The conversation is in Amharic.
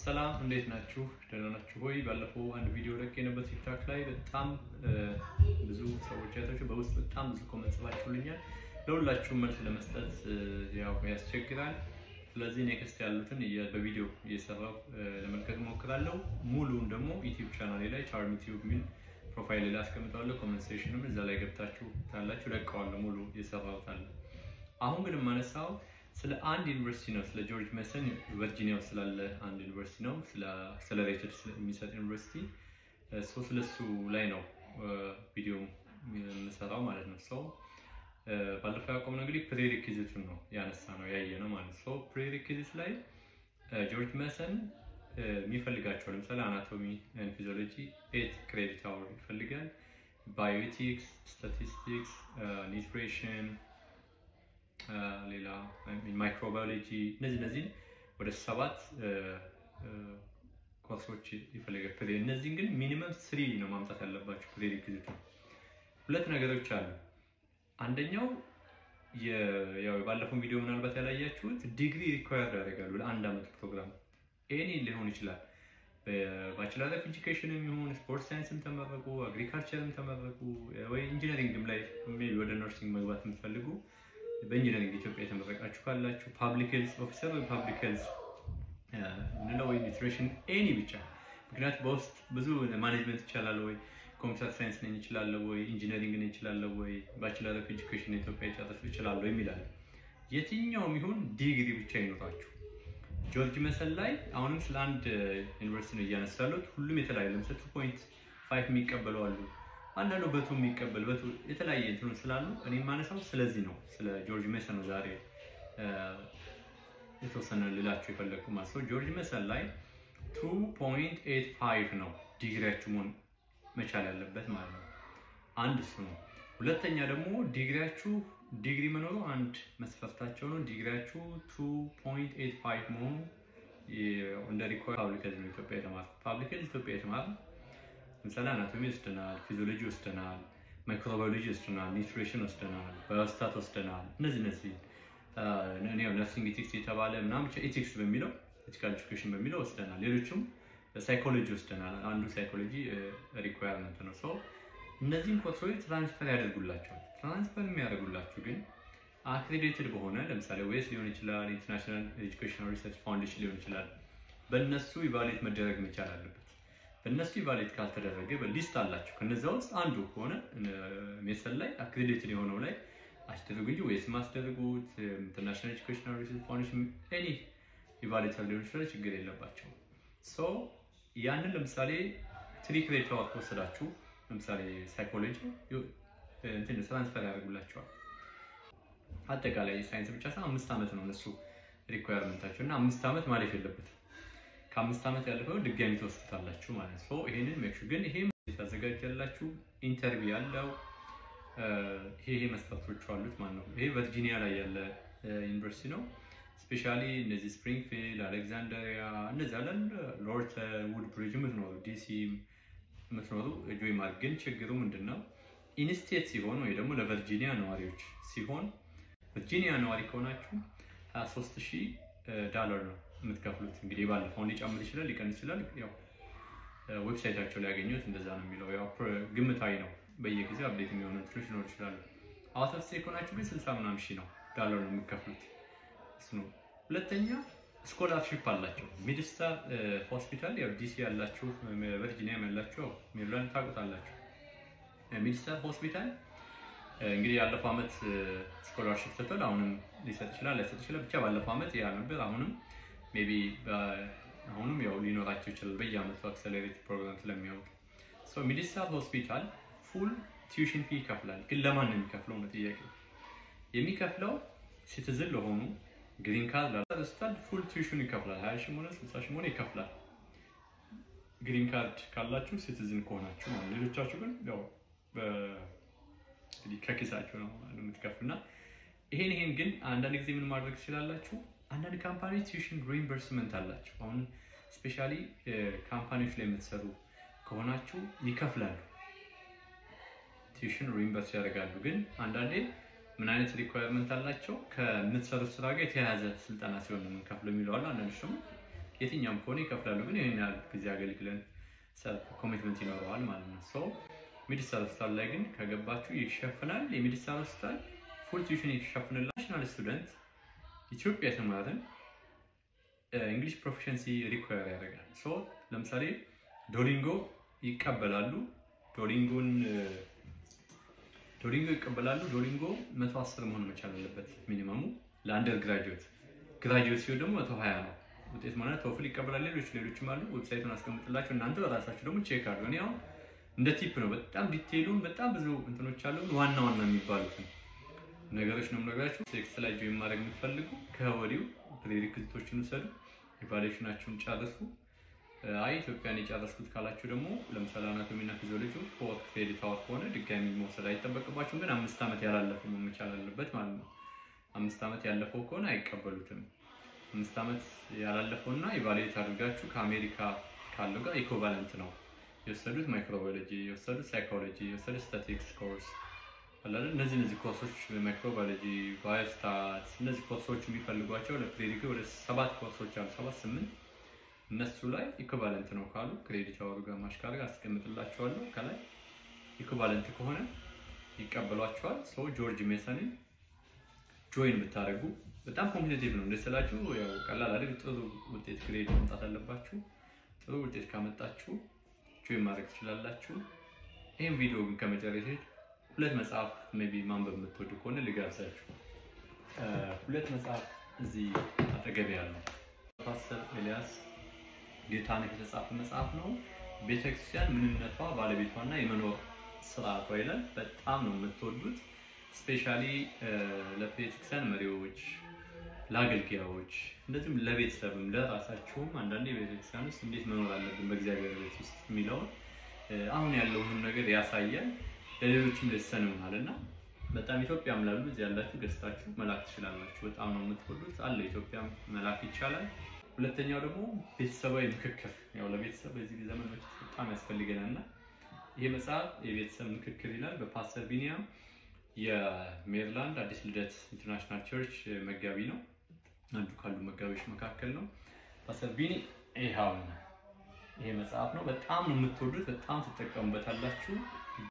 ሰላም፣ እንዴት ናችሁ? ደህና ናችሁ ወይ? ባለፈው አንድ ቪዲዮ ለቅቄ ነበር ቲክቶክ ላይ፣ በጣም ብዙ ሰዎች አይታችሁ በውስጥ በጣም ብዙ comment ጽፋችሁልኛል። ለሁላችሁም መልስ ለመስጠት ያው ያስቸግራል። ስለዚህ next ያሉትን በቪዲዮ እየሰራሁ ለመልቀቅ እሞክራለሁ። ሙሉውን ደግሞ ዩቲዩብ ቻናሌ ላይ ቻርም ቲዩብ የሚል profile ላይ አስቀምጠዋለሁ። Comment section ም እዛ ላይ ገብታችሁ ታያላችሁ፣ ለቀዋለሁ። ሙሉ የሰራሁት አለ። አሁን ግን የማነሳው ስለ አንድ ዩኒቨርሲቲ ነው። ስለ ጆርጅ ሜሰን ቨርጂኒያ ውስጥ ስላለ አንድ ዩኒቨርሲቲ ነው። ስለ accelerated የሚሰጥ ዩኒቨርሲቲ፣ so ስለሱ ላይ ነው ቪዲዮ የምሰራው ማለት ነው። So ባለፈው ያቆምነው እንግዲህ prerequisite ኡን ነው ያነሳነው፣ ያየነው ማለት ነው። Prerequisite ላይ ጆርጅ ሜሰን የሚፈልጋቸው ለምሳሌ anatomy and physiology 8 credit hour ይፈልጋል። Bioethics፣ statistics፣ nutrition፣ ሌላ ማይክሮባዮሎጂ፣ እነዚህን ወደ ሰባት ኮርሶች ይፈልጋል። እነዚህን ግን minimum 3 ነው ማምጣት ያለባቸው prerequisite ነው። ሁለት ነገሮች አሉ። አንደኛው ያው ባለፈው ቪዲዮ ምናልባት ያላያችሁት ዲግሪ required ያደርጋሉ ለአንድ ዓመት ፕሮግራም፣ any ሊሆን ይችላል። በ bachelor of education ም ይሁን፣ sport science ም ተመረቁ፣ agriculture ም ተመረቁ፣ ወይ engineering ም ላይ maybe ወደ nursing መግባት የምትፈልጉ በ engineering ኢትዮጵያ የተመረቃችሁ ካላችሁ፣ public health officer ወይ public health ምንለው ወይ nutrition፣ any ብቻ። ምክንያቱም በውስጥ ብዙ management ይቻላል ወይ፣ computer science ነኝ ይችላለሁ ወይ፣ engineering ነኝ ይችላለሁ ወይ፣ bachelor of education ኢትዮጵያ የጨረሱ ይችላሉ የሚላል። የትኛውም ይሁን ዲግሪ ብቻ ይኖራችሁ። ጆርጅ ሜሰን ላይ አሁንም ስለ አንድ ዩኒቨርሲቲ ነው እያነሱ ያሉት። ሁሉም የተለያዩ፣ ለምሳሌ 2.5 የሚቀበሉ አሉ። አንዳንዱ በ 2 የሚቀበል፣ በ 2 የተለያየ እንትኑ ስላሉ እኔ የማነሳው ስለዚህ ነው። ስለ ጆርጅ ሜሰን ነው ዛሬ የተወሰነ ልላችሁ የፈለግኩ ማለት ነው። ጆርጅ ሜሰን ላይ 2.85 ነው ዲግሪያችሁ መሆን መቻል ያለበት ማለት ነው። አንድ እሱ ነው። ሁለተኛ ደግሞ ዲግሪያችሁ፣ ዲግሪ መኖሩ አንድ መስፈርታቸው ነው። ዲግሪያችሁ 2.85 መሆኑ እንደ require። Public health ነው ኢትዮጵያ የተማረ፣ public health ኢትዮጵያ የተማረ፣ ለምሳሌ anatomy ወስደናል፣ physiology ወስደናል፣ ማይክሮባዮሎጂ ወስደናል፣ nutrition ወስደናል፣ biostat ወስደናል። እነዚህ nursing ethics የተባለ ምናምን ብቻ ethics በሚለው፣ ethical education በሚለው ወስደናል። ሌሎችም psychology ወስደናል። አንዱ psychology requirement ነው። So እነዚህን ኮርሶች transfer ያደርጉላቸዋል። Transfer የሚያደርጉላችሁ ግን accredited በሆነ፣ ለምሳሌ WES ሊሆን ይችላል፣ International Educational Research Foundation ሊሆን ይችላል። በእነሱ evaluate መደረግ መቻል አለበት። በእነሱ evaluate ካልተደረገ በ list አላቸው። ከነዚያ ውስጥ አንዱ ከሆነ ሜሰን ላይ accredited የሆነው ላይ አስደርጉ እንጂ WES ማስደርጉት፣ International Educational Research Foundation፣ any evaluator ሊሆን ይችላል፣ ችግር የለባቸውም። So ያንን ለምሳሌ 3 credit hour ከወሰዳችሁ ለምሳሌ psychology እንትን transfer ያደርጉላቸዋል። አጠቃላይ ሳይንስ ብቻ ሳይሆን 5 ዓመት ነው እነሱ requirement ኣቸው እና 5 ዓመት ማለፍ የለበትም። ከ5 ዓመት ያለፈው ድጋሚ ትወስዱታላችሁ ማለት ነው። ይሄንን make sure ግን ይሄም ታዘጋጃላችሁ። Interview ያለው ይሄ መስፈርቶቹ አሉት ማለት ነው። ይሄ ቨርጂኒያ ላይ ያለ ዩኒቨርሲቲ ነው። Specially እነዚህ ስፕሪንግፊልድ፣ አሌክዛንደሪያ፣ እነዚህ አለን ሎርተን፣ ውድብሪጅ የምትኖሩ፣ ዲሲ የምትኖሩ join ማድረግ። ግን ችግሩ ምንድን ነው? In-state ሲሆን ወይ ደግሞ ለቨርጂኒያ ነዋሪዎች ሲሆን፣ ቨርጂኒያ ነዋሪ ከሆናችሁ 23,000 ዳላር ነው የምትከፍሉት። እንግዲህ ባለፈውን ሊጨምር ይችላል፣ ሊቀንስ ይችላል። ያው website ኣቸው ላይ ያገኘሁት እንደዛ ነው የሚለው፣ ያው ግምታዊ ነው። በየጊዜው update የሚሆኑ እንትኖች ሊኖሩ ይችላሉ። Out of state ከሆናችሁ ግን 60 ምናምን ሺህ ነው ዳላር ነው የሚከፍሉት። እሱ ነው። ሁለተኛ scholarship አላቸው። MedStar ሆስፒታል፣ ያው ዲሲ ያላችሁ፣ ቨርጂኒያም ያላችሁ፣ ሜሪላንድ ታውቁታላችሁ። MedStar ሆስፒታል እንግዲህ ያለፈው ዓመት scholarship ሰጥቷል። አሁንም ሊሰጥ ይችላል፣ ላይሰጥ ይችላል። ብቻ ባለፈው ዓመት ያ ነበር። አሁንም maybe አሁንም ያው ሊኖራቸው ይችላል፣ በየዓመቱ accelerate ፕሮግራም ስለሚያወጡ። MedStar ሆስፒታል full tuition fee ይከፍላል። ግን ለማን ነው የሚከፍለው ነው ጥያቄው። የሚከፍለው citizen ለሆኑ፣ green card ሆስፒታል full tuition ይከፍላል። 20 ሺህ ሆነ 60 ሺህ ሆነ ይከፍላል። Green card ካላችሁ፣ citizen ከሆናችሁ ማለት። ሌሎቻችሁ ግን ያው ከኪሳችሁ ነው የምትከፍሉና ይሄን ግን አንዳንድ ጊዜ ምን ማድረግ ትችላላችሁ? አንዳንድ company ዎች tuition reimbursement አላቸው። አሁን specially company ዎች ላይ የምትሰሩ ከሆናችሁ ይከፍላሉ፣ tuition reimburse ያደርጋሉ። ግን አንዳንዴ ምን አይነት requirement አላቸው? ከምትሰሩት ስራ ጋር የተያያዘ ስልጠና ሲሆን ነው የምንከፍለው የሚለው አሉ። አንዳንዶች ደግሞ የትኛውም ከሆነ ይከፍላሉ፣ ግን ይህን ያህል ጊዜ አገልግለን commitment ይኖረዋል ማለት ነው። So MedStar ሆስፒታል ላይ ግን ከገባችሁ ይሸፍናል። የ MedStar ሆስፒታል full tuition ይሸፍንላል። National student ኢትዮጵያ የተማርን English proficiency require ያደርጋል። So ለምሳሌ Duolingo ይቀበላሉ። Duolingo ይቀበላሉ። Duolingo 110 መሆን መቻል አለበት minimum ኡ ለ undergraduate። Graduate ሲሆን ደግሞ 120 ነው ውጤት ማለት። TOEFL ይቀበላል። ሌሎችም አሉ። Website ኡን አስቀምጥላችሁ እናንተ በራሳችሁ ደግሞ check አድርጉ። እኔ አሁን እንደ tip ነው። በጣም detail ኡን በጣም ብዙ እንትኖች አሉ። ዋና ዋና የሚባሉትን ነገሮች ነው የምነግራችሁ። ሴክስ ላይ join ማድረግ የምትፈልጉ ከወዲሁ prerequisite ኦችን ውሰዱ፣ evaluation ኣችሁን ጨርሱ። አይ ኢትዮጵያን የጨረስኩት ካላችሁ ደግሞ ለምሳሌ anatomy እና physiology 4 credit hour ከሆነ ድጋሚ መውሰድ አይጠበቅባችሁም። ግን 5 ዓመት ያላለፈው መቻል አለበት ማለት ነው። 5 ዓመት ያለፈው ከሆነ አይቀበሉትም። 5 ዓመት ያላለፈው እና evaluate አድርጋችሁ ከአሜሪካ ካለው ጋር equivalent ነው የወሰዱት፣ ማይክሮባዮሎጂ የወሰዱት፣ psychology የወሰዱት፣ statistics course አለ። እነዚህ ኮርሶች microbiology፣ biostats፣ እነዚህ ኮርሶች የሚፈልጓቸው ለ pre-degree ወደ ሰባት ኮርሶች አሉ፣ ሰባት ስምንት። እነሱ ላይ equivalent ነው ካሉ credit hour ኡ ጋር match ካደረገ አስቀምጥላቸዋለሁ ከላይ፣ equivalent ከሆነ ይቀበሏቸዋል። So George Mason ን join ብታደርጉ በጣም competitive ነው እንደስላችሁ ያው ቀላል አይደል። ጥሩ ውጤት grade ማምጣት አለባችሁ። ጥሩ ውጤት ካመጣችሁ join ማድረግ ትችላላችሁ። ይህም ቪዲዮ ግን ከመጨረሴ ሁለት መጽሐፍ maybe ማንበብ የምትወዱ ከሆነ ልጋብዛችሁ። ሁለት መጽሐፍ እዚህ አጠገቤ ያለው ፓስተር ኤልያስ ጌታነህ የተጻፈ መጽሐፍ ነው። ቤተክርስቲያን ምንነቷ፣ ባለቤቷና የመኖር ስርዓቷ ይላል። በጣም ነው የምትወዱት። Specially ለቤተክርስቲያን መሪዎች፣ ለአገልጋዮች፣ እንደዚሁም ለቤተሰብም ለራሳችሁም አንዳንዴ ቤተክርስቲያን ውስጥ እንዴት መኖር አለብን በእግዚአብሔር ቤት ውስጥ የሚለውን አሁን ያለውንም ነገር ያሳያል። ለሌሎችም lesson ይሆናል እና በጣም ኢትዮጵያም ላሉ እዚህ ያላችሁ ገዝታችሁ መላክ ትችላላችሁ። በጣም ነው የምትወዱት አለ፣ ኢትዮጵያም መላክ ይቻላል። ሁለተኛው ደግሞ ቤተሰባዊ ምክክር፣ ያው ለቤተሰብ በዚህ ዘመን በጣም ያስፈልገናል እና ይሄ መጽሐፍ የቤተሰብ ምክክር ይላል። በፓስተር ቢኒያም የሜሪላንድ አዲስ ልደት International Church መጋቢ ነው። አንዱ ካሉ መጋቢዎች መካከል ነው። ፓስተር ቢኒ ይኸውና ይሄ መጽሐፍ ነው። በጣም ነው የምትወዱት፣ በጣም ትጠቀሙበታላችሁ።